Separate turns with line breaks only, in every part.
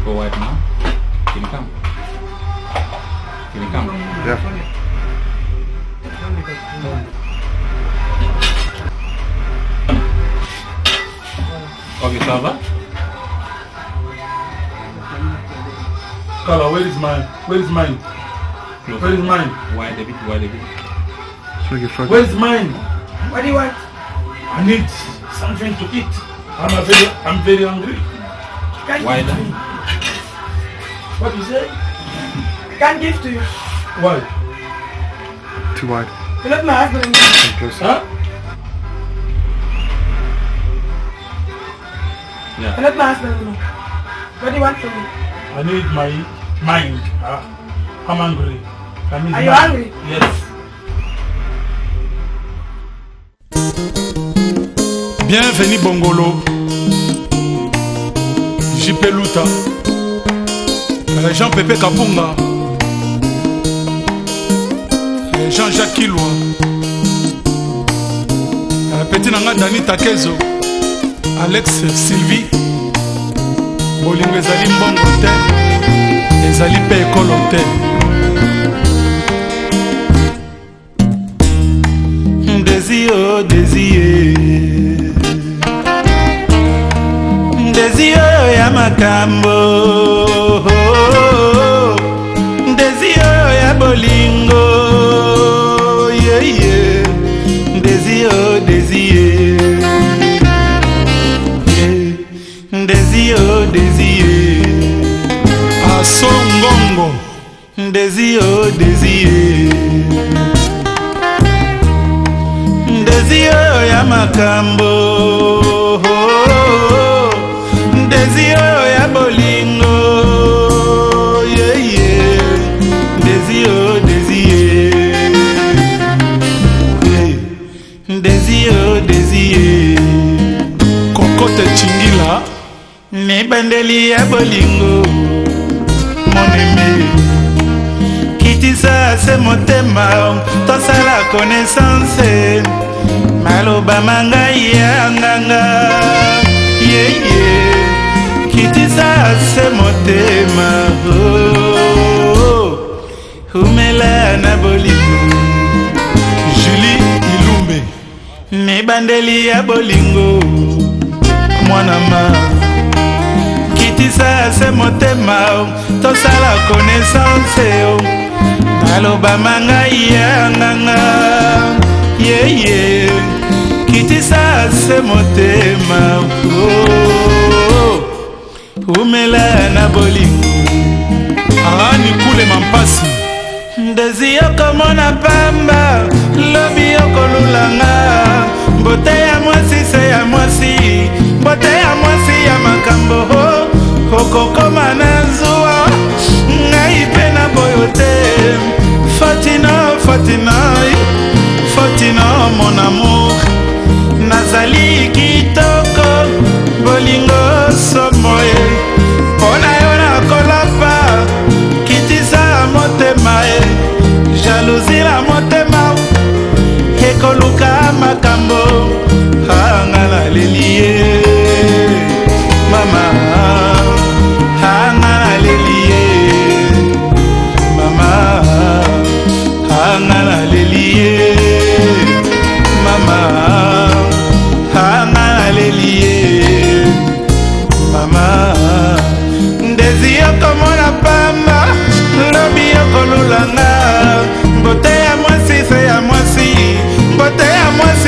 Go wide now. Can you come? Can you come?
Yeah.
Ok, ça va?
Carla, where is mine? Where is mine?
Close.
Where is mine?
Wide a bit, wide a bit.
Where is mine?
What do you want?
I need something to eat. I'm very hungry.
Can't
Wider.
give to you.
What you say?
Can't give to you.
Why?
Too wide.
You're not my husband anymore.
Come closer.
Huh?
Yeah.
You're not my husband anymore. What do you want from me?
I need my mind. I'm hungry. I need
Are you
mine.
hungry?
Yes. Bienvenue Bongolo. JP Luta. Jean Pepe Kapunga. Jean-Jacques Kilwa. Petit nanga Dani Takezo. Alex Sylvie. Bolingo ezali mbongo te, ezali mpe ekolo te.
Desi oh desi eh. Desi oyo ya makambo, desi oyo ya bolingo, yeah, yeah. Desi oh desi eh. Yeah. Desi oh desi eh.
Asongongo.
Desi oh desi eh. Ndezi oyo ya makambo, ndezi oyo ya bolingo, yeah, yeah. Ndezi oyo ndezi ye. Yeah. Ndezi oyo ndezi ye.
Kokote Chingila.
Mibandeli ya bolingo, mon aimé, kitisa se motema, tosala connaissance, maloba ma ngai ya nganga, yeye, kitisa se motema, oh, umela na bolingo.
Julie Ilumbe.
Mibandeli ya bolingo, mwana ma, kitisa se motema, tosala connaissance, maloba ma ngai ya nganga, yeye, kitisa se motema, oh, umela na bolingo.
Ani Kule Mampasi.
Ndezi okomona pamba, lobi okolulanga, mbote ya mwasi se ya mwasi, mbote ya mwasi ya makambo, okokoma na zuwa, ngai mpe na boyo te. Fatino, Fatino, Fatino mon amour, nazali kitoko, bolingo somo ye, mpo na yo nakolapa, kitisa motema ye, jalousie na motema ekoluka makambo, anga naleli ye mama, anga naleli ye mama, anga naleli ye mama, anga naleli ye mama. Ndezi okomona pamba, lobi okolulanga, mbote ya mwasi se ya mwasi, mbote ya mwasi.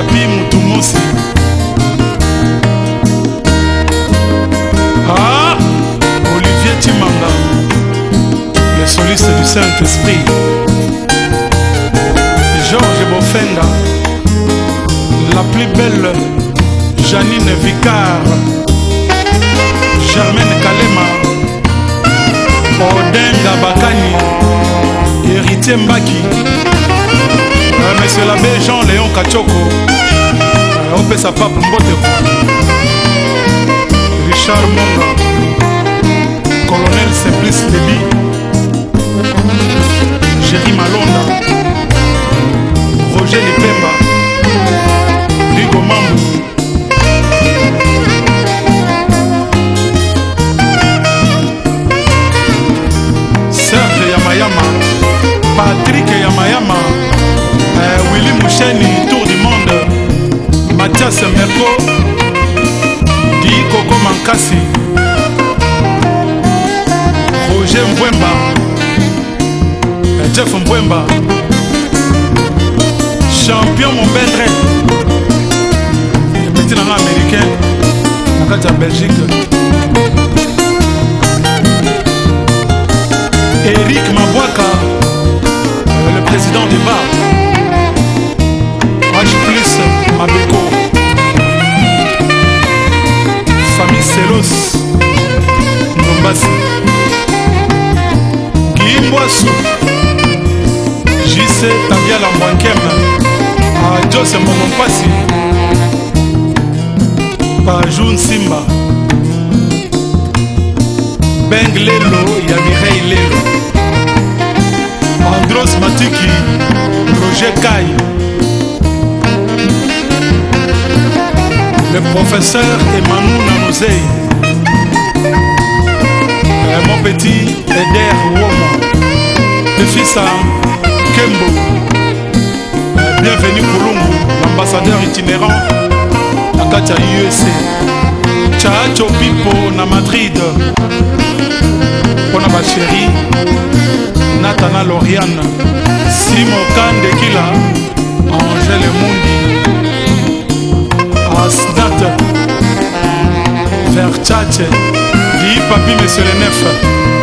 Papi Mutumusi. Ah, Olivier Chimanga, le soliste du Saint-Esprit. Georges Bofenga, la plus belle Janine Vicard, Germaine Kalema, Odin Bakani, Héritier Mbaki, euh, Monsieur l'abbé Jean-Léon Kachoko, euh, opesa pape mbote Richard Monga, Colonel Simplice Debi, Jerry Malonda, Roger Lipemba, Rigo Mambu, Serge Yamayama, Patrick Yamayama, euh, Willy Moucheni, Tour du Monde, Mathias Merko, Di Koko Mankasi, Roger Mbwemba, euh, Jeff Mbwemba, champion Mombendre, petit nanga américain na kati ya Belgique. Eric Mabwaka, euh, le président du bar. H plus Mabeko. Famille Selos, Ndombasi. Kimbwasu, JC Tabiala Mbwankem, Adios Mbongo Mpasi, Pajou Nsimba. Beng Lelo ya Mireille Lelo Andros Matiki Roger Kai Le professeur Emmanuel Nanozei euh, Mon petit Eder Woma Le fils à Kembo euh, Bienvenue Kulungu L'ambassadeur itinérant na kati ya USA Chacho Pipo na Madrid mpo na basheri Natana Loriane Simo Kandekila Angèle Mundi Asnat Verchache Di Papi Monsieur le Nef.